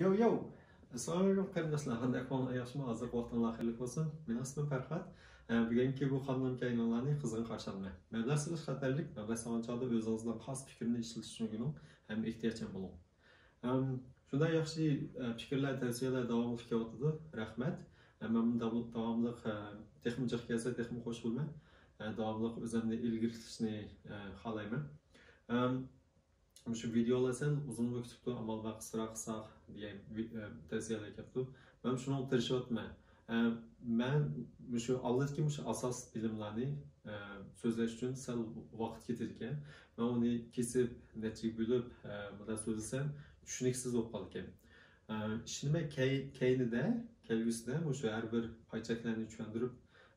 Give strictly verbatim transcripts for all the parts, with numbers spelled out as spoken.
يو يو! ئەسسالامۇئەلەيكۇم قېرىنداشلار، قانداق ئەھۋالىڭلار، ياخشىمۇ؟ ھازىرقى ۋاقتىڭلار خەيرلىك بولسۇن. مېنىڭ ئىسمىم پەرھات. ئە، بۈگۈنكى بۇ قانىلىمغا كەلگەنلەرنى قىزغىن قارشى ئالىمەن. مەبلەغ سېلىش خەتەرلىك، مەبلەغ سالغان چاغدا ئۆزىڭىزنىڭ خاس پىكرىنى ئىشلىتىشكە ئۆگىنىڭ ھەم ئېھتىياتچان بولۇڭ. ئەم، شۇنداق ياخشى، ئە، پىكىرلەر، تەۋسىيەلەر داۋاملىق كېلىۋاتىدۇ. رەھمەت. ئە، مەن داۋ-، داۋاملىق، ئە، تېخىمۇ جىق كەلسە، تېخىمۇ خوش بولىمەن. ئە، داۋاملىق ئۆزۈمنى ئىلگىرىلىتىشنى، ئە، خالايمەن. ئەم، مۇشۇ ۋىدېئولار سەل ئۇزۇن بولۇپ كېتىپتۇ، ئامال بار قىسقىراق قىلساق دېگەن ۋى-، ئە، تەۋسىيەلەر كەپتۇ. مەن شۇنىڭغا تىرىشىۋاتىمەن. ئە، مەن مۇشۇ ئالدىدىكى مۇشۇ ئاساس بىلىملەرنى، ئە، سۆزلەش ئۈچۈن سەل ۋاقىت كېتىدىكەن. مەن ئۇنى كېسىپ، نەچچىگە بۆلۈپ، ئە، مۇنداق سۆزلىسەم، چۈشىنىكسىز بولۇپ قالىدىكەن. ئە، ئىشىنىمەن كەي-، كەينىدە، كەلگۈسىدە مۇشۇ ھەر بىر پاي چەكلەرنى چۈشەندۈرۈپ،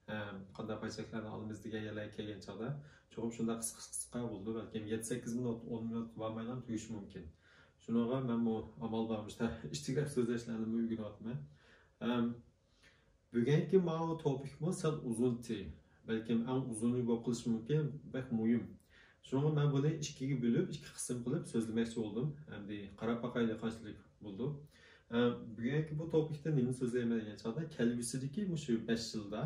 ئە، قانداق پاي چەكلەرنى ئالىمىز دېگەن يەرلەرگە كەلگەن چاغدا، چوقۇم شۇنداق قىسقا، قىسقا بولىدۇ، بەلكىم يەتتە، سەككىز مىنۇت، ئون مىنۇتقا بارمايلا تۈگىشى مۇمكىن. شۇنىڭغا مەنمۇ ئامال بار مۇشۇنداق ئىچىگە سۆزلەشلەرنىمۇ ئۆگىنىۋاتىمەن. ئەم، بۈگۈنكى ماۋۇ توپىكمۇ سەل ئۇزۇنتى، بەلكىم ئەڭ ئۇزۇنى بولۇپ قېلىشى مۇمكىن، بەك مۇھىم. شۇنىڭغا مەن بۇنى ئىككىگە بۆلۈپ، ئىككى قىسىم قىلىپ سۆزلىمەكچى بولدۇم. ئەمدى قاراپ باقايلى قانچىلىك بولىدۇ. ئە، بۈگۈنكى بۇ توپىكتا نېمە سۆزلەيمەن دېگەن چاغدا، كەلگۈسىدىكى مۇشۇ بەش يىلدا،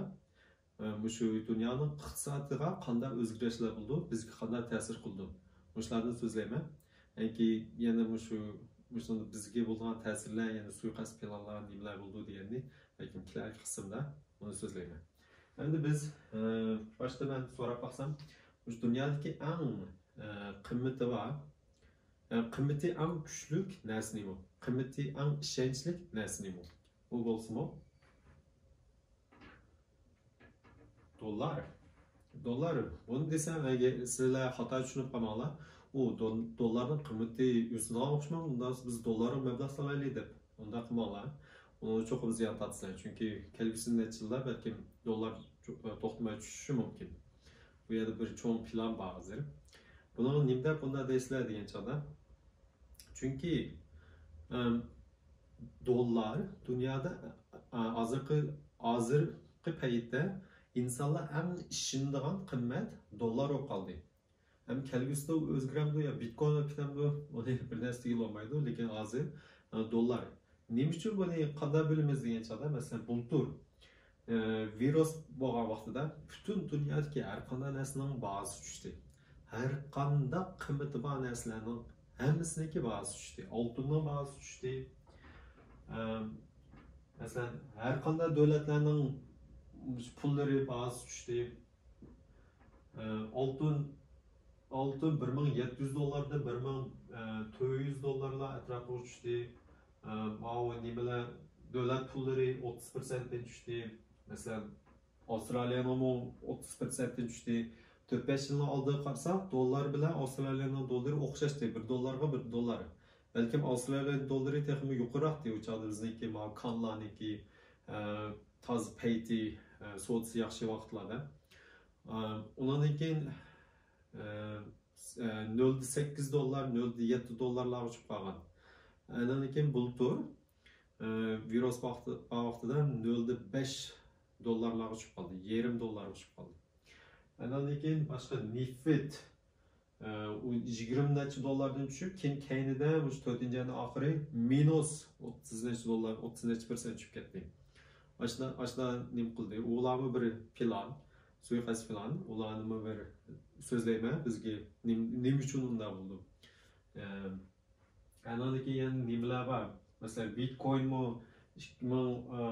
ئە، مۇشۇ دۇنيانىڭ ئىقتىسادىغا قانداق ئۆزگىرىشلەر بولىدۇ، بىزگە قانداق تەسىر قىلىدۇ، مۇشۇلاردىن سۆزلەيمەن. يەنى يەنە مۇشۇ، مۇشۇ بىزگە بولىدىغان تەسىرلەر، يەنە سۇيىقەست پىلانلار، نېمىلەر بولىدۇ دېگەننى بەلكىم كېلەركى قىسىمدا ئۇنى سۆزلەيمەن. ئەمدى بىز، ئە، باشتا مەن سوراپ باقسام، مۇشۇ دۇنيادىكى ئەڭ، ئە، قىممىتى بار، ئە، قىممىتى ئەڭ كۈچلۈك نەرسە نېمە؟ قىممىتى ئەڭ ئىشەنچلىك نەرسە نېمە؟ ئۇ بولسىمۇ دوللار. دوللار. بۇنى دېسەم، ئەگەر سىلەر خاتا چۈشىنىپ قالماڭلار. ئۇ دول-، دوللارنىڭ قىممىتى ئۆسىدىغان ئوخشىمامدۇ؟ ئۇنداق بولسا بىز دوللارغا مەبلەغ سالايلى دەپ. ئۇنداق قىلماڭلار. ئۇنىڭ چوقۇم زىيان تارتىسىلەر. چۈنكى كەلگۈسى نەچچە يىلدا بەلكىم دوللار چو-، توختىماي چۈشۈشى مۇمكىن. بۇ يەردە بىر چوڭ پىلان بار ھازىر. بۇنىڭغا نېمە دەپ بۇنداق دەيسىلەر دېگەن چاغدا. چۈنكى، ئەم، دوللار دۇنيادا، ئا، ھازىرقى، ھازىرقى پەيتتە ئىنسانلار ئەڭ ئىشىنىدىغان قىممەت دوللار بولۇپ قالدى. ھەم كەلگۈسىدە ئۇ ئۆزگىرەمدۇ يا بىتكوين بولۇپ كېتەمدۇ، ئۇنى بىر نەرسە دېگىلى بولمايدۇ. لېكىن ھازىر، ئە، دوللار. نېمە ئۈچۈن بۇنى قانداق بىلىمىز دېگەن چاغدا، مەسىلەن، بۇلتۇر، ئە، ۋىرۇس بولغان ۋاقتىدا پۈتۈن دۇنيادىكى ھەر قانداق نەرسىنىڭ باھاسى چۈشتى. ھەر قانداق قىممىتى بار نەرسىلەرنىڭ ھەممىسىنىڭكى باھاسى چۈشتى. ئالتۇننىڭ باھاسى چۈشتى. ئە، مەسىلەن، ھەر قانداق دۆلەتلەرنىڭ پۇللىرى باھاسى چۈشتى. ئە، ئالتۇن، ئالتۇن بىر مىڭ يەتتە يۈز دوللاردىن بىر مىڭ تۆت يۈز دوللارلار ئەتراپىغا چۈشتى. ئە، ماۋۇ نېمىلەر، دۆلەت پۇللىرى ئوتتۇز پىرسەنتتىن چۈشتى. مەسىلەن، ئاۋسترالىيەنىڭمۇ ئوتتۇز پىرسەنتتىن چۈشتى. تۆت بەش يىلنىڭ ئالدىغا قارىساق، دوللار بىلەن ئاۋسترالىيەنىڭ دوللىرى ئوخشاشتى. بىر دوللارغا بىر دوللار. بەلكىم ئاۋسترالىيە دوللىرى تېخىمۇ يۇقىرىراقتى ئۇ چاغدا بىزنىڭكى، ماۋۇ كانلارنىڭكى، ئە، تازا پەيتى، ئە، سودىسى ياخشى ۋاقىتلاردا. ئە، ئۇنىڭدىن كېيىن، ئە، ئە، نۆلدە سەككىز دوللار، نۆلدە يەتتە دوللارلارغا چۈشۈپ قالغان. ئاندىن كېيىن بۇلتۇر، ئە، ۋىرۇس ۋاقتى، ۋاقتىدا نۆلدە بەش دوللارلارغا چۈشۈپ قالدى، يېرىم دوللارغا چۈشۈپ قالدى. ئاندىن كېيىن باشقا نېفىت، ئە، ئۇ يىگىرمە نەچچە دوللاردىن چۈشۈپ، كېيىن كەينىدە مۇشۇ تۆتىنچى ئاينىڭ ئاخىرى مىنۇس ئوتتۇز نەچچە دوللار، ئوتتۇز نەچچە پىرسەنت چۈشۈپ كەتتى. ئاشۇنداق، ئاشۇنداق نېمە قىلدى؟ ئۇلارمۇ بىر پىلان، سۇيىقەست پىلان. ئۇلارنىمۇ بىر سۆزلەيمەن، بىزگە نېم-، نېمە ئۈچۈن ئۇنداق بولدى؟ ئە، ئاندىن كېيىن يەنە نېمىلەر بار؟ مەسىلەن، بىتكوينمۇ ئىككى مىڭ، ئە،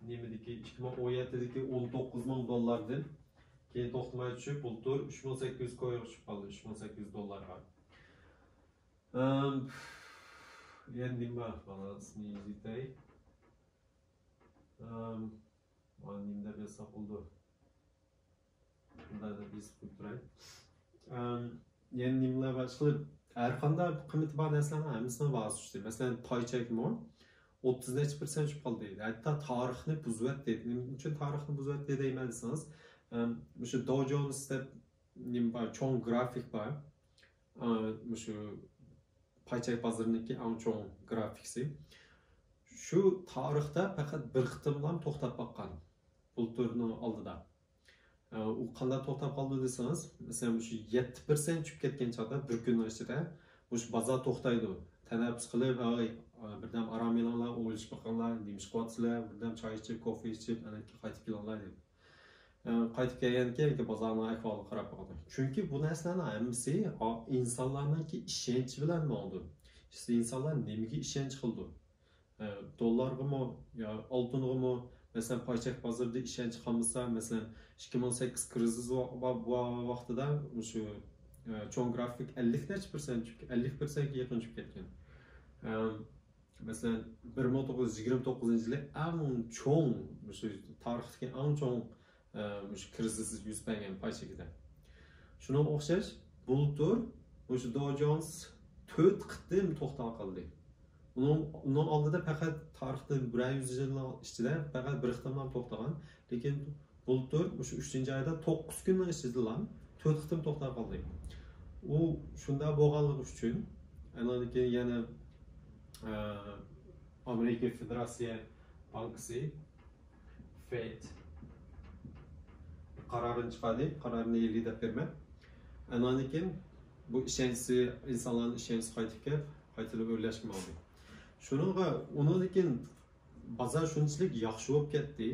نېمىدىكى، ئىككى مىڭ ئون يەتتىدىكى ئون توققۇز مىڭ دوللاردىن كېيىن توختىماي چۈشۈپ، بۇلتۇر ئۈچ مىڭ سەككىز يۈز كويغا چۈشۈپ قالدى، ئۈچ مىڭ سەككىز يۈز دوللارغا. ئەم، يەنە نېمە بار؟ مانا ئىسمىنى يېزىۋېتەي. ئەم، مانا نېمە دەپ يازساق بولىدۇ؟ مۇنداق دەپ يېزىپ قويۇپ تۇراي. ئەم، يەنە نېمىلەر بار؟ ئىشقىلىپ، ھەر قانداق قىممىتى بار نەرسىلەرنىڭ ھەممىسىنىڭ باھاسى چۈشتى. مەسىلەن، پاي چەكمۇ ئوتتۇز نەچچە پىرسەنت چۈشۈپ قالدى. ھەتتا تارىخنى بۇزۇۋەتتى. نېمە ئۈچۈن تارىخنى بۇزۇۋەتتى دەيمەن دېسىڭىز، ئەم، مۇشۇ داۋ جونس دەپ نېمە بار، چوڭ گرافىك بار. ئە، مۇشۇ پاي چەك بازىرىنىڭكى ئەڭ چوڭ گرافىكسى. شۇ تارىختا پەقەت بىر قېتىملا توختاپ باققان بۇلتۇرنىڭ ئالدىدا. ئە، ئۇ قانداق توختاپ قالدى دېسىڭىز، مەسىلەن، مۇشۇ يەتتە پىرسەنت چۈشۈپ كەتكەن چاغدا بىر كۈننىڭ ئىچىدە مۇشۇ بازار توختايدۇ. تەنەپپۇس قىلىپ، ھاي، ئە، بىردەم ئارام ئېلىڭلار، ئويلىشىپ بېقىڭلار، نېمە ئىش قىلىۋاتىسىلەر، بىردەم چاي ئىچىپ، كوفې ئىچىپ، ئاندىن كېيىن قايتىپ كېلىڭلار دەپ. ئە، قايتىپ كەلگەندىن كېيىن بازارنىڭ ئەھۋالىغا قاراپ باقىدۇ. چۈنكى بۇ نەرسىلەرنىڭ ھەممىسى ئا-، ئىنسانلارنىڭكى ئىشەنچى بىلەن ماڭىدۇ. ئىنسانلار نېمىگە ئىشەنچ قىلىدۇ؟ ئە، دوللارغىمۇ يا ئالتۇنغىمۇ، مەسىلەن، پايچەك بازىرىدا ئىشەنچ قالمىسا، مەسىلەن، ئىككى مىڭ سەككىز كرىزىس ۋا-، ۋا-، ۋا-، ۋاقتىدا مۇشۇ، ئە، چوڭ گرافىك ئەللىك نەچچە پىرسەنت چۈشۈپ، ئەللىك پىرسەنتكە يېقىن چۈشۈپ كەتكەن. ئە، مەسىلەن، بىر مىڭ توققۇز يۈز يىگىرمە توققۇزىنچى يىلى ئەڭ چوڭ، مۇشۇ تارىختىكى ئەڭ چوڭ، ئە، مۇشۇ كرىزىس يۈز بەرگەن پاي چېكىدە. شۇنىڭغا ئوخشاش، بۇلتۇر مۇشۇ دو جونس تۆت قېتىم توختاپ قالدى. ئۇنىڭ، ئۇنىڭ ئالدىدا پەقەت تارىختا بىرەر يۈز يىلنىڭ ئىچىدە پەقەت بىر قېتىملا توختىغان. لېكىن بۇلتۇر مۇشۇ ئۈچىنچى ئايدا توققۇز كۈننىڭ ئىچىدىلا تۆت قېتىم توختاپ قالدى. ئۇ شۇنداق بولغانلىقى ئۈچۈن، ئاندىن كېيىن يەنە، ئە، ئامېرىكا فېدېراتسىيە بانكىسى، فېد، قارارىنى چىقاردى. قارارىنى ھېلى دەپ بېرىمەن. ئاندىن كېيىن بۇ ئىشەنچىسى، ئىنسانلارنىڭ ئىشەنچىسى قايتىپ كېلىپ، قايتىدىن ئۆرلەشكە ماڭدى. شۇنىڭغا، ئۇنىڭدىن كېيىن بازار شۇنچىلىك ياخشى بولۇپ كەتتى.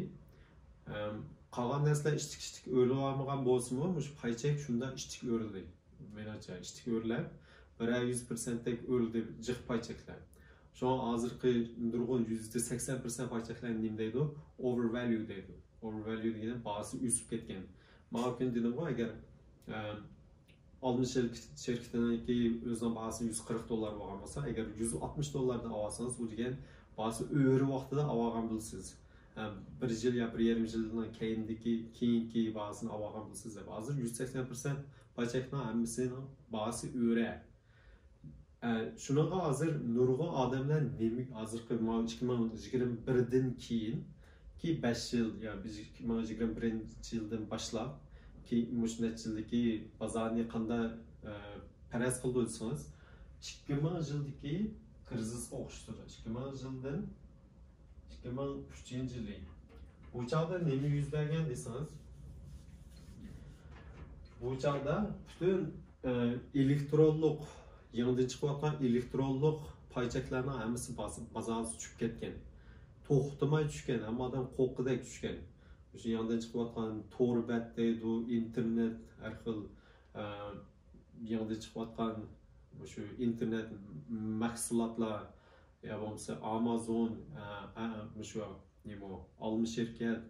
ئەم، قالغان نەرسىلەر ئىشتىك-ئىشتىك ئۆرلىۋالمىغان بولسىمۇ، مۇشۇ پاي چېك شۇنداق ئىشتىك ئۆرلىدى. مېنىڭچە، ئىشتىك ئۆرلەپ، بىرەر يۈز پىرسەنتتەك ئۆرلىدى جىق پاي چېكلەر. شۇڭا ھازىرقى نۇرغۇن يۈزدە سەكسەن پىرسەنت پاي چېكلەر نېمە دەيدۇ؟ ئوۋېرۋاليۇ دەيدۇ. ئوۋېرۋاليۇ دېگەن باھاسى ئۆسۈپ كەتكەن. ماۋۇ كۈنى دېدىمغۇ، ئەگەر، ئەم، ئالما شىر-، شىركىتىنىڭكى ئۆزىنىڭ باھاسى يۈز قىرىق دوللار بولغان بولسا، ئەگەر يۈز ئاتمىش دوللاردىن ئالسىڭىز، ئۇ دېگەن باھاسى ئۆرە ۋاقتىدا ئالغان بولىسىز. ھە، بىر يىل يا بىر يېرىم يىلنىڭ كەينىدىكى، كېيىنكى باھاسىنى ئالغان بولىسىز دەپ. ھازىر يۈز سەكسەن پىرسەنت پاي چېكنىڭ ھەممىسىنىڭ باھاسى ئۆرە. ئە، شۇنىڭغا ھازىر نۇرغۇن ئادەملەر نېمە، ھازىرقى ماۋۇ ئىككى مىڭ يىگىرمە بىردىن كېيىنكى بەش يىل، يا بىز ئىككى مىڭ يىگىرمە بىرىنچى يىلدىن باشلاپ، كېيىن مۇشۇ نەچچە يىلدىكى بازارنى قانداق، ئە، پەرەز قىلىدۇ دېسىڭىز، ئىككى مىڭ يىلدىكى كىرىزىسقا ئوخشىتىدۇ. ئىككى مىڭ يىلدىن ئىككى مىڭ ئۈچىنچى يىلى. بۇ چاغدا نېمە يۈز بەرگەن دېسىڭىز، بۇ چاغدا پۈتۈن، ئە، ئېلېكترونلۇق، يېڭىدىن چىقىۋاتقان ئېلېكترونلۇق پاي چەكلەرنىڭ ھەممىسى باز-، بازارغا چۈشۈپ كەتكەن. توختىماي چۈشكەن، ھەممە ئادەم قورققۇدەك چۈشكەن. مۇشۇ يېڭىدىن چىقىۋاتقان تور بەت دەيدۇ، ئىنتېرنېت، ھەر خىل، ئە، يېڭىدىن چىقىۋاتقان مۇشۇ ئىنتېرنېت مەھسۇلاتلار، يا بولمىسا ئامازون، ئە، ئە، مۇشۇ نېمە، ئالما شىركەت،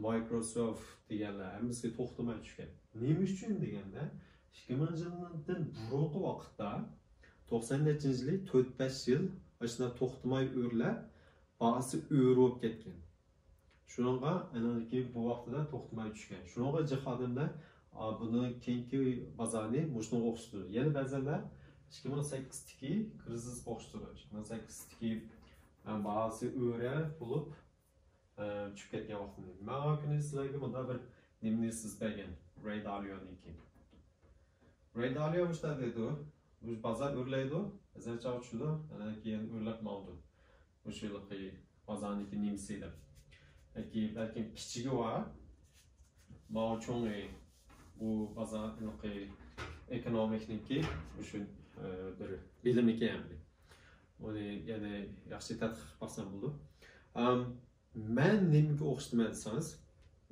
مايكروسوفت دېگەنلەر ھەممىسى توختىماي چۈشكەن. نېمە ئۈچۈن دېگەندە، ئىككى مىڭىنچى يىلدىن بۇرۇنقى ۋاقىتتا، توقسان نەچچىنچى يىلى تۆت بەش يىل ئاشۇنداق توختىماي ئۆرلەپ، باھاسى ئۆرە بولۇپ كەتكەن. شۇنىڭغا ئاندىن كېيىن بۇ ۋاقتىدا توختىماي چۈشكەن. شۇنىڭغا جىق ئادەملەر، ئا، بۇنىڭ كېيىنكى بازارنى مۇشۇنىڭغا ئوخشىتىدۇ. يەنە بەزەنلەر ئىككى مىڭ سەككىزدىكى كىرىزىسقا ئوخشىتىدۇ. ئىككى مىڭ سەككىزدىكى، ئە، باھاسى ئۆرە بولۇپ، ئە، چۈشۈپ كەتكەن ۋاقتىنى. ماڭا كۈنى سىلەرگە مۇنداق بىر نېمىنى سىزىپ بەرگەن، رەي دالىيونىڭكى. رەي دالىيو مۇشۇنداق دەيدۇ، مۇشۇ بازار ئۆرلەيدۇ، بەزەن چاغ چۈشىدۇ، ئاندىن كېيىن ئۆرلەپ ماڭىدۇ. مۇشۇ ھېلىقى بازارنىڭكى نېمىسى دەپ. بەلكى، بەلكىم كىچىكى بار، ماۋۇ چوڭى، بۇ بازار ھېلىقى ئېكونومىكنىڭكى مۇشۇ، ئە، بىر بىلىمىكەن ئەمدى. ئۇنى يەنە ياخشى تەتقىق قىلىپ باقسام بولىدۇ. ئەم، مەن نېمىگە ئوخشىتىمەن دېسىڭىز،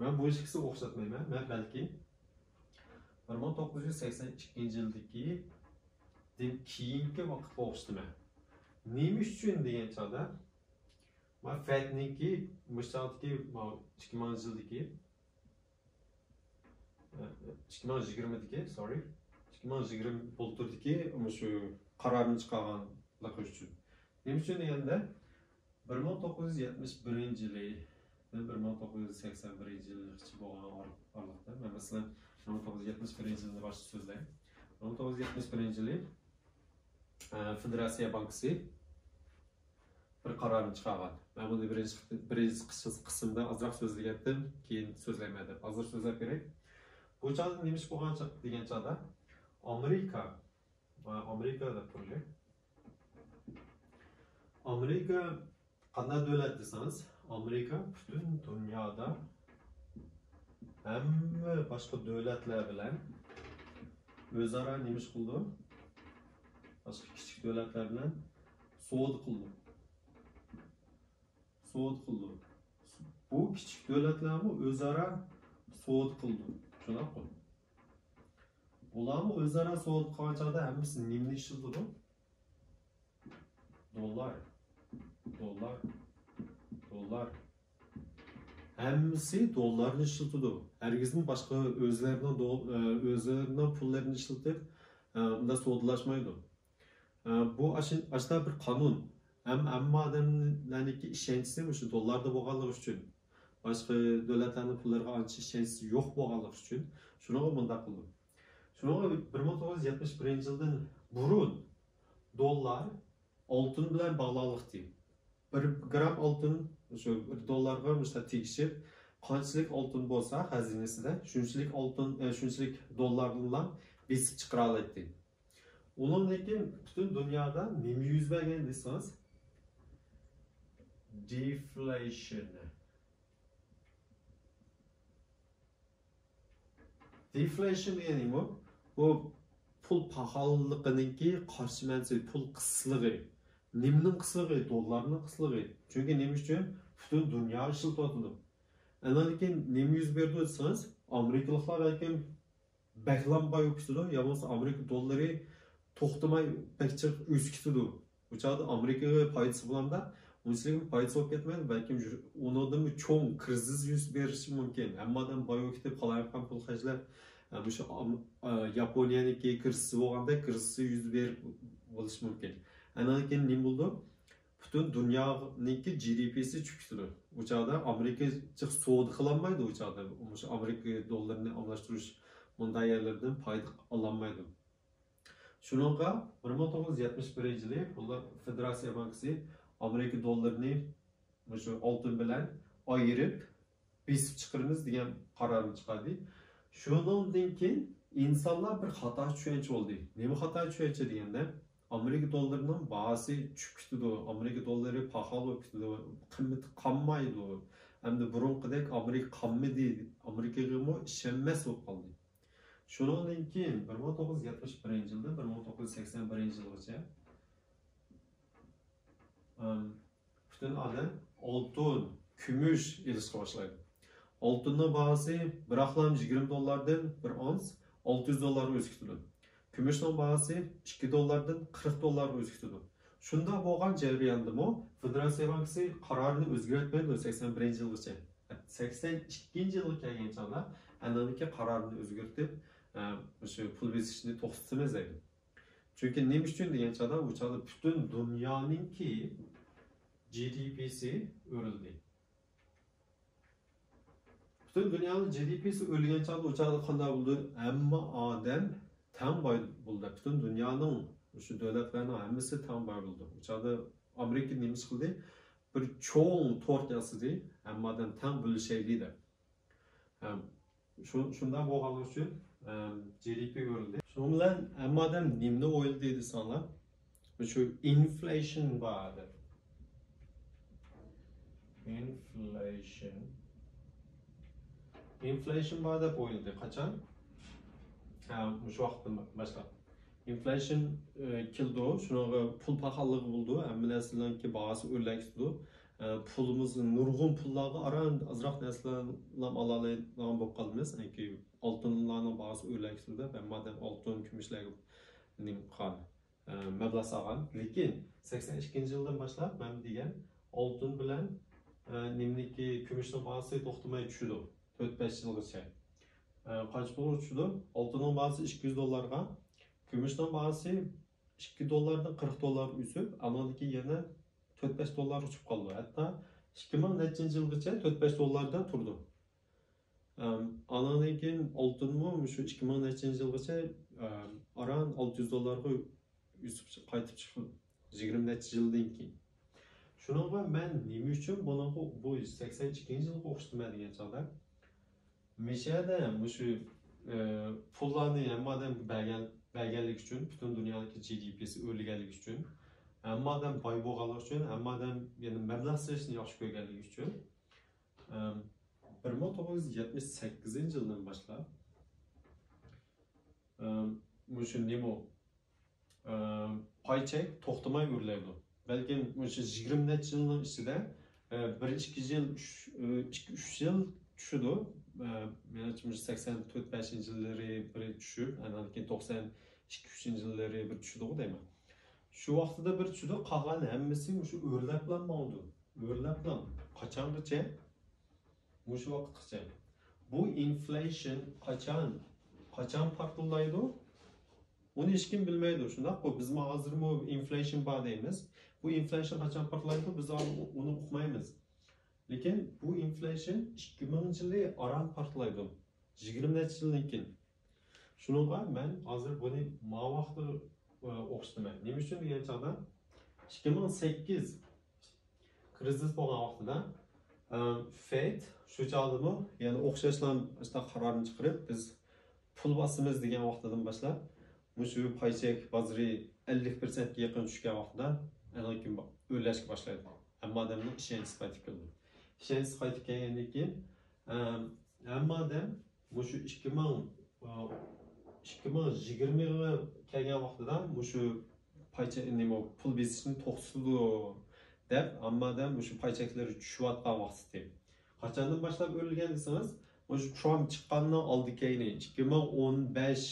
مەن بۇ ئىككىسىگە ئوخشاتمايمەن. مەن بەلكى بىر مىڭ توققۇز يۈز سەكسەن ئىككىنچى يىلدىكى دىن كېيىنكى ۋاقىتقا ئوخشىتىمەن. نېمە ئۈچۈن دېگەن چاغدا، مانا فەدنىڭكى مۇشۇ چاغدىكى، مانا ئىككى مىڭىنچى يىلدىكى، ئىككى مىڭ يىگىرمىدىكى، سورى، ئىككى مىڭ يىگىرمە بۇلتۇردىكى مۇشۇ قارارنى چىقارغانلىقى ئۈچۈن. نېمە ئۈچۈن دېگەندە، بىر مىڭ توققۇز يۈز يەتمىش بىرىنچى يىلى، بىر مىڭ توققۇز يۈز سەكسەن بىرىنچى يىلغىچە بولغان ئار-، ئارىلىقتا، مەن مەسىلەن، بىر مىڭ توققۇز يۈز يەتمىش بىرىنچى يىلنى باشتا سۆزلەي. بىر مىڭ توققۇز يۈز يەتمىش بىرىنچى يىلى، ئە، فېدېراتسىيە بانكىسى بىر قارارنى چىقارغان. مەن بۇنى بىرىنچى، بىرىنچى قىس-، قىسىمدا ئازراق سۆزلىگەنتىم، كېيىن سۆزلەيمەن دەپ. ھازىر سۆزلەپ بېرەي. بۇ چاغدا نېمە ئىش بولغان چاغ-، دېگەن چاغدا، ئامېرىكا، ئامېرىكا دەپ تۇرۇلى. ئامېرىكا قانداق دۆلەت دېسىڭىز، ئامېرىكا پۈتۈن دۇنيادا ھەممە باشقا دۆلەتلەر بىلەن ئۆزئارا نېمە ئىش قىلىدۇ؟ باشقا كىچىك دۆلەتلەر بىلەن سودا قىلىدۇ. سودا قىلىدۇ. بۇ كىچىك دۆلەتلەرمۇ ئۆزئارا سودا قىلىدۇ. شۇنداققۇ؟ ئۇلارمۇ ئۆزئارا سودا قىلغان چاغدا ھەممىسى نېمىنى ئىشلىتىدۇ؟ دوللار. دوللار. دوللار. ھەممىسى دوللارنى ئىشلىتىدۇ. ھەرگىزمۇ باشقا ئۆزلىرىنىڭ دول-، ئۆزلىرىنىڭ پۇللىرىنى ئىشلىتىپ، ئۇنداق سودىلاشمايدۇ. بۇ ئاشۇ-، ئاشۇنداق بىر قانۇن. ھەم ئەمما ئادەملەرنىڭكى ئىشەنچىسى مۇشۇ دوللاردا بولغانلىقى ئۈچۈن، باشقا دۆلەتلەرنىڭ پۇللىرىغا ئانچە ئىشەنچىسى يوق بولغانلىقى ئۈچۈن، شۇنىڭغا بۇنداق قىلدى. شۇنىڭغا بىر مىڭ توققۇز يۈز يەتمىش بىرىنچى يىلدىن بۇرۇن دوللار ئالتۇن بىلەن باغلانلىقتى. بىر گرام ئالتۇن شۇ بىر دوللارغا مۇشۇنداق تېگىشىپ، قانچىلىك ئالتۇن بولسا خەزىنىسىدە، شۇنچىلىك ئالتۇن، ئە، شۇنچىلىك دوللارنىلا بېسىپ چىقىرالايتتى. ئۇنىڭدىن كېيىن پۈتۈن دۇنيادا نېمە يۈز بەرگەن دېسىڭىز، دېفلېيشن. دېفلېيشن دېگەن نېمە؟ بۇ پۇل پاخاللىقىنىڭكى قارشى مەنىسى، پۇل قىسلىقى. نېمىنىڭ قىسلىقى؟ دوللارنىڭ قىسلىقى. چۈنكى نېمە ئۈچۈن؟ پۈتۈن دۇنيا ئىشلىتىۋاتىدۇ. ئاندىن كېيىن نېمە يۈز بېرىدۇ دېسىڭىز، ئامېرىكىلىقلار بەلكىم بەكلا باي بولۇپ كېتىدۇ، يا بولمىسا ئامېرىكا دوللىرى توختىماي بەك جىق ئۆسۈپ كېتىدۇ. ئۇ چاغدا ئامېرىكىغا پايدىسى بولامدا؟ ئۇنچىلىك پايدىسى بولۇپ كەتمەيدۇ، بەلكىم يۈ-، ئۇنىڭدىنمۇ چوڭ كرىزىس يۈز بېرىشى مۇمكىن. ھەممە ئادەم باي بولۇپ كېتىپ، قالايمىقان پۇل خەجلەپ، ئە، مۇشۇ ئام-، ئە، ياپونىيەنىڭكى كرىزىسى بولغاندەك كرىزىس يۈز بېرىپ بولۇشى مۇمكىن. ئاندىن كېيىن نېمە بولىدۇ؟ پۈتۈن دۇنيانىڭكى جى دى پىسى چۈشۈپ كېتىدۇ. ئۇ چاغدا ئامېرىكا جىق سودا قىلالمايدۇ، ئۇ چاغدا مۇشۇ ئامېرىكا دوللىرىنى ئالماشتۇرۇش مۇنداق يەرلىرىدىن پايدا ئالالمايدۇ. شۇنىڭغا بىر مىڭ توققۇز يۈز يەتمىش بىرىنچى يىلى بۇلار فېدېراتسىيە بانكىسى ئامېرىكا دوللىرىنى مۇشۇ ئالتۇن بىلەن ئايرىپ، بېسىپ چىقىرىمىز دېگەن قارارنى چىقاردى. شۇنىڭدىن كېيىن ئىنسانلار بىر خاتا چۈشەنچە بولدى. نېمە خاتا چۈشەنچە دېگەندە، ئامېرىكا دوللىرىنىڭ باھاسى چۈشۈپ كېتىدۇ، ئامېرىكا دوللىرى پاخال بولۇپ كېتىدۇ، قىممىتى قالمايدۇ. ئەمدى بۇرۇنقىدەك ئامېرىكا قالمىدى، ئامېرىكىغىمۇ ئىشەنمەس بولۇپ قالدى. شۇنىڭدىن كېيىن بىر مىڭ توققۇز يۈز يەتمىش بىرىنچى يىلدىن بىر مىڭ توققۇز يۈز سەكسەن بىرىنچى يىلغىچە، ئىم، پۈتۈن ئادەم ئالتۇن، كۈمۈش ئېلىشقا باشلايدۇ. ئالتۇننىڭ باھاسى بىراقلا يىگىرمە دوللاردىن بىر ئونس ئالتە يۈز دوللارغا ئۆسۈپ كېتىدۇ. كۈمۈشنىڭ باھاسى ئىككى دوللاردىن قىرىق دوللارغا ئۆسۈپ كېتىدۇ. شۇنداق بولغان جەرياندىمۇ فېدېراتسىيە بانكىسى قارارىنى ئۆزگەرتمەيدۇ سەكسەن بىرىنچى يىلغىچە. سەكسەن ئىككىنچى يىلغا كەلگەن چاغدا ئاندىن كېيىن قارارىنى ئۆزگەرتىپ، ئە، مۇشۇ پۇل بېسىشنى توختىتىمىز دەيدۇ. چۈنكى نېمە ئۈچۈن دېگەن چاغدا ئۇ چاغدا پۈتۈن دۇنيانىڭكى جى دى پىسى ئۆرلىدى. پۈتۈن دۇنيانىڭ جى دى پىسى ئۆرلىگەن چاغدا ئۇ چاغدا قانداق بولدى؟ ھەممە ئادەم تەڭ باي بولدى. پۈتۈن دۇنيانىڭ شۇ دۆلەتلەرنىڭ ھەممىسى تەڭ باي بولدى. ئۇ چاغدا ئامېرىكا نېمە ئىش قىلدى؟ بىر چوڭ تورت ياسىدى، ھەممە ئادەم تەڭ بۆلۈشەيلى دەپ. ھەم شۇ، شۇنداق بولغانلىقى ئۈچۈن، ئەم، جى دى پى ئۆرلىدى. شۇنىڭ بىلەن ھەممە ئادەم نېمىنى ئويلىدى دېسەڭلار، شۇ ئىنفليېشن بار دەپ. ئىنفليېشن. ئىنفليېشن بار دەپ ئويلىدى. قاچان؟ ھە، مۇشۇ ۋاقىتتىن باشلاپ. ئىنفليېشن، ئە، كېلىدۇ، شۇنىڭغا پۇل پاخاللىقى بولىدۇ، ھەممە نەرسىلەرنىڭكى باھاسى ئۆرلەپ كېتىدۇ. ئە، پۇلىمىز نۇرغۇن پۇللارغا ئاران ئازراق نەرسىلەرلا ئالالايدىغان بولۇپ قالىمىز. چۈنكى ئالتۇنلارنىڭ باھاسى ئۆرلەپ كېتىدۇ دەپ، ھەممە ئادەم ئالتۇن، كۈمۈشلەرگە نېمە قىلغان، ئە، مەبلەغ سالغان. لېكىن سەكسەن ئىككىنچى يىلدىن باشلاپ مەن دېگەن ئالتۇن بىلەن، ئە، نېمىنىڭكى، كۈمۈشنىڭ باھاسى توختىماي چۈشىدۇ. تۆت، بەش يىلغىچە. ئە، قانچە پۇلغا چۈشىدۇ؟ ئالتۇننىڭ باھاسى ئىككى يۈز دوللارغا، كۈمۈشنىڭ باھاسى ئىككى دوللاردىن قىرىق دوللارغا ئۆسۈپ، ئانىڭدىن كېيىن يەنە تۆت، بەش دوللارغا چۈشۈپ قالىدۇ. ھەتتا ئىككى مىڭ نەچچىنچى يىلغىچە تۆت، بەش دوللاردا تۇرىدۇ. ئەم، ئانىڭدىن كېيىن ئالتۇنمۇ مۇشۇ ئىككى مىڭ نەچچىنچى يىلغىچە، ئەم، ئاران ئالتە يۈز دوللارغا ئۆسۈپ چىق-، قايتىپ چىقىدۇ. يىگىرمە نەچچە يىلدىن كېيىن. شۇنىڭغا مەن نېمە ئۈچۈن بۇنىڭغا، بۇ سەكسەن ئىككىنچى يىلغا ئوخشىتىمەن دېگەن چاغدا، مىشەدە مۇشۇ، ئە، پۇللارنى ھەممە ئادەمگە بەرگەن، بەرگەنلىكى ئۈچۈن، پۈتۈن دۇنيانىڭكى جى دى پىسى ئۆرلىگەنلىكى ئۈچۈن، ھەممە ئادەم باي بولغانلىقى ئۈچۈن، ھەممە ئادەم يەنە مەبلەغ سېلىشنى ياخشى كۆرگەنلىكى ئۈچۈن، ئەم، بىر مىڭ توققۇز يۈز يەتمىش سەككىزىنچى يىلدىن باشلاپ، ئەم، مۇشۇ نېمە، ئەم، پاي چەك توختىماي ئۆرلەيدۇ. بەلكىم مۇشۇ يىگىرمە نەچچە يىلنىڭ ئىچىدە بىر ئىككى يىل، ئۈچ، ئىككى ئۈچ يىل چۈشىدۇ. مېنىڭچە، مۇشۇ سەكسەن تۆت بەشىنچى يىللىرى بىر چۈشۈپ، ئاندىن كېيىن توقسەن ئىككى ئۈچىنچى يىللىرى بىر چۈشىدىغۇ دەيمەن. شۇ ۋاقتىدا بىر چۈشىدۇ، قالغان ھەممىسى مۇشۇ ئۆرلەپلا ماڭىدۇ. ئۆرلەپلا. قاچانغىچە؟ مۇشۇ ۋاقىتقىچە. بۇ ئىنفليېيشن قاچان، قاچان پارتلايدۇ؟ ئۇنى ھېچكىم بىلمەيدۇ، شۇنداققۇ؟ بىزمۇ ھازىرمۇ ئىنفليېيشن بار دەيمىز. بۇ ئىنفليېيشن قاچان پارتلايدۇ، بىز ئۇنى ئۇقمايمىز. لېكىن بۇ ئىنفليېيشن ئىككى مىڭىنچى يىلى ئاران پارتلايدۇ. يىگىرمە نەچچە يىلدىن كېيىن. شۇنىڭغا مەن ھازىر بۇنى ماۋاقتا ئوخشىتىمەن. نېمە ئۈچۈن دېگەن چاغدا، ئىككى مىڭ سەككىز كرىزىس بولغان ۋاقتىدا، ئە، فېد شۇ چاغدىمۇ يەنە ئوخشاشلا شۇنداق قارارنى چىقىرىپ، بىز پۇل باسىمىز دېگەن ۋاقتىدىن باشلاپ، مۇشۇ پاي چەك بازىرى ئەللىك پىرسەنتكە يېقىن چۈشكەن ۋاقتىدا ئەنە كېيىن ئۆرلەشكە باشلايدۇ. ھەممە ئادەمنىڭ ئىشەنچىسى قايتىپ كېلىدۇ. ئىشەنچىسى قايتىپ كەلگەندىن كېيىن، ئە، ھەممە ئادەم مۇشۇ ئىككى مىڭ، ئىككى مىڭ يىگىرمىغا كەلگەن ۋاقتىدا مۇشۇ پاي چە-، نېمە، پۇل بېسىشنى توختىتىدۇ دەپ، ھەممە ئادەم مۇشۇ پاي چەكلىرى چۈشۈۋاتقان ۋاقتى. قاچاندىن باشلاپ ئۆرلىگەن دېسىڭىز، مۇشۇ ترامپ چىققاندىن ئالدى كەينى، ئىككى مىڭ ئون بەش،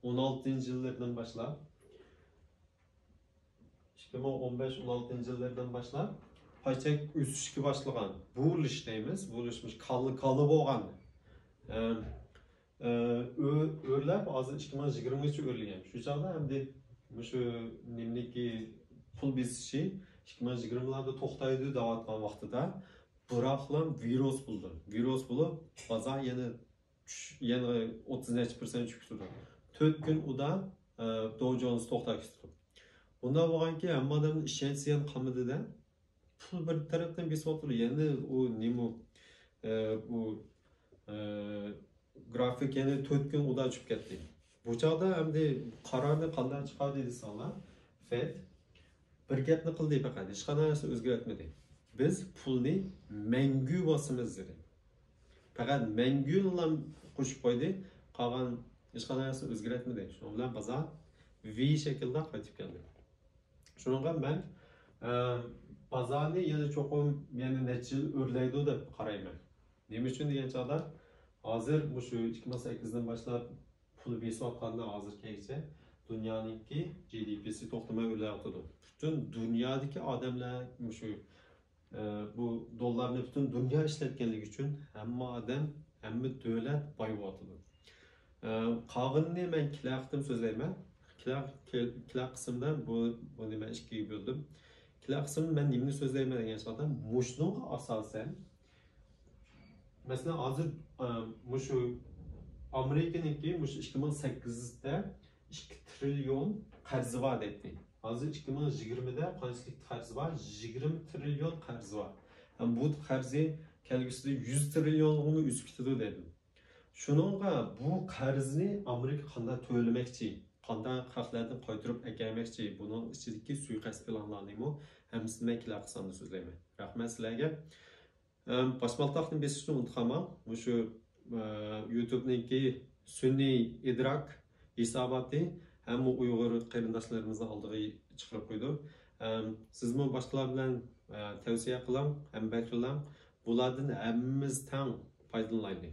ئون ئالتىنچى يىللىرىدىن باشلاپ، ئىككى مىڭ ئون بەش، ئون ئالتىنچى يىللىرىدىن باشلاپ پاي چەك ئۆسۈشكە باشلىغان. بۇلىش دەيمىز، بۇلىش مۇشۇ كالا، كالا بولغان. ئەم، ئە، ئۆ-، ئۆرلەپ ھازىر ئىككى مىڭ يىگىرمىگىچە ئۆرلىگەن. شۇ چاغدا ئەمدى مۇشۇ نېمىنىڭكى پۇل بېسىشى ئىككى مىڭ يىگىرمىلاردا توختايدۇ دەۋاتقان ۋاقتىدا، بىراقلا ۋىرۇس بولدى. ۋىرۇس بولۇپ، بازار يەنە چۈش-، يەنە ئوتتۇز نەچچە پىرسەنت چۈشۈپ كېتىدۇ. تۆت كۈن ئۇدا، ئە، داۋ جونس توختاپ كېتىدۇ. بۇنداق بولغانكى، ھەممە ئادەمنىڭ ئىشەنچى يەنە قالمىدى-دە. پۇل بىر تەرەپتىن بېسىۋاتىدۇ. يەنە ئۇ نېمە، ئە، ئۇ، ئە، گرافىك يەنە تۆت كۈن ئۇدا چۈشۈپ كەتتى. بۇ چاغدا ئەمدى قارارنى قانداق چىقاردى دېسەڭلار، فېد بىر گەپنى قىلدى پەقەت، ھېچقانداق نەرسە ئۆزگەرتمىدى. بىز پۇلنى مەڭگۈ باسىمىز دېدى. پەقەت مەڭگۈنىلا قوشۇپ قويدى، قالغان ھېچقانداق نەرسە ئۆزگەرتمىدى. شۇنىڭ بىلەن بازار ۋى شەكىلدە قايتىپ كەلدى. شۇنىڭغا مەن، ئە، بازارنى يەنە چوقۇم يەنە نەچچە يىل ئۆرلەيدۇ دەپ قارايمەن. نېمە ئۈچۈن دېگەن چاغدا، ھازىر مۇشۇ ئىككى مىڭ سەككىزدىن باشلاپ پۇل بېسىۋاتقاندا ھازىرغىچە دۇنيانىڭكى جى دى پىسى توختىماي ئۆرلەۋاتىدۇ. پۈتۈن دۇنيادىكى ئادەملەر مۇشۇ، ئە، بۇ دوللارنى پۈتۈن دۇنيا ئىشلەتكەنلىكى ئۈچۈن ھەممە ئادەم، ھەممە دۆلەت باي بولۇۋاتىدۇ. ئە، قالغىنىنى مەن كېلەر قېتىم سۆزلەيمەن. كېلەر، كېل-، كېلەر قىسىمدا بۇ، بۇنى مەن ئىككىگە بۆلدۈم. كېلەر قىسىمدا مەن نېمىنى سۆزلەيمەن دېگەن چاغدا، مۇشۇنىڭغا ئاساسەن، مەسىلەن، ھازىر، ئە، مۇشۇ ئامېرىكىنىڭكى مۇشۇ ئىككى مىڭ سەككىزدە ئىككى تىرىليون قەرزى بار دەيتتى. ھازىر ئىككى مىڭ يىگىرمىدە قانچىلىك قەرزى بار؟ يىگىرمە تىرىليون قەرزى بار. ھەم بۇ قەرزى كەلگۈسىدە يۈز تىرىليونغىمۇ ئۆسۈپ كېتىدۇ دەيدۇ. شۇنىڭغا بۇ قەرزنى ئامېرىكا قانداق تۆلىمەكچى، قانداق خەقلەردىن قايتۇرۇپ ئەكەلمەكچى، بۇنىڭ ئىچىدىكى سۇيىقەست پىلانلارنىمۇ ھەممىسىنى مەن كېلەر قىسىمدا سۆزلەيمەن. رەھمەت سىلەرگە. ئەم، باشمالتاقنى بېسىشنى ئۇنتۇپ قالماڭ. مۇشۇ، ئە، يۇتۇبنىڭكى سۈنئىي ئىدراك ھېساباتى ھەممە ئۇيغۇر قېرىنداشلىرىمىزنىڭ ئالدىغا چىقىرىپ قويىدۇ. ئەم، سىزمۇ باشقىلار بىلەن، ئە، تەۋسىيە قىلىڭ، ھەمبەھىرلەڭ. بۇلاردىن ھەممىمىز تەڭ پايدىلىنايلى.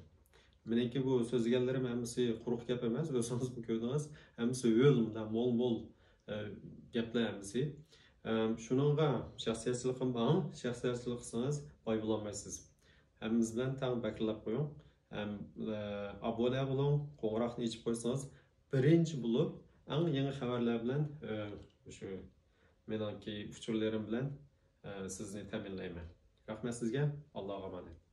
مېنىڭكى بۇ سۆزلىگەنلىرىم ھەممىسى قۇرۇق گەپ ئەمەس، ئۆزىڭىزمۇ كۆردىڭىز. ھەممىسى ھۆل، مۇنداق مول-مول، ئە، گەپلەر ھەممىسى. ئەم، شۇنىڭغا شەخسىيەتچىلىك قىلماڭ، شەخسىيەتچىلىك قىلسىڭىز باي بولالمايسىز. ھەممىمىز بىلەن تەڭ بەكرىلەپ قويۇڭ. ھەم، ئە، ئابۇنە بولۇڭ، قوڭغۇراقنى ئېچىپ قويسىڭىز، بىرىنچى بولۇپ ئەڭ يېڭى خەۋەرلەر بىلەن، ئە، شۇ مېنىڭكى ئۇچۇرلىرىم بىلەن، ئە، سىزنى تەمىنلەيمەن. رەھمەت سىزگە، ئاللاغا ئامانەت.